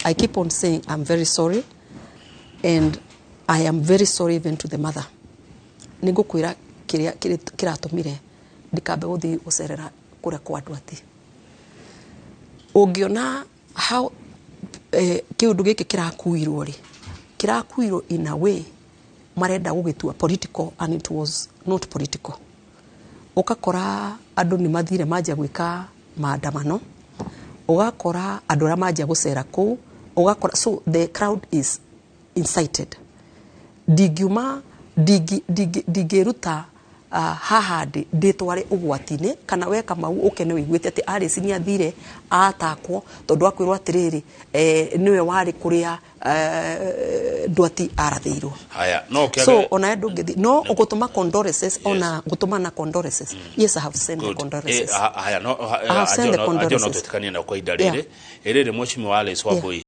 I keep on saying I'm very sorry and I am very sorry even to the mother. Nĩ ngũkwĩra kĩrĩa kĩratũmire ndikambe gũthiĩ gũcerera kũrĩa kwa andũ ati. Ũngĩona how kĩũndũ gĩkĩ kĩrakuirwo rĩ, kĩrakuirwo in a way marenda gũgĩtua political, and it was not political. Ũgakora andũ nĩ mathire manjia gwĩka maandamano, ũgakora andũ arĩa manjia gũcera kũu, ũgakora so the crowd is incited. Ndingiuma ndingĩruta haha ndĩ ndĩtware ũgwati-inĩ kana we Kamau ũkene wĩiguĩte atĩ Alice nĩ athire atakwo tondũ akwĩrwo atĩrĩrĩ, nĩwe warĩ kũrĩa Ndwati arathĩirwo. Haya, no so ona ndũngĩthi no gũtũma condolences, ona gũtũma na condolences, yes, I have sent the Good. condolences. Haya, no I have sent the ajo no condolences. twĩtĩkanie na kwa ihinda rĩrĩ ĩrĩrĩ mheshimiwa Alice Wambui.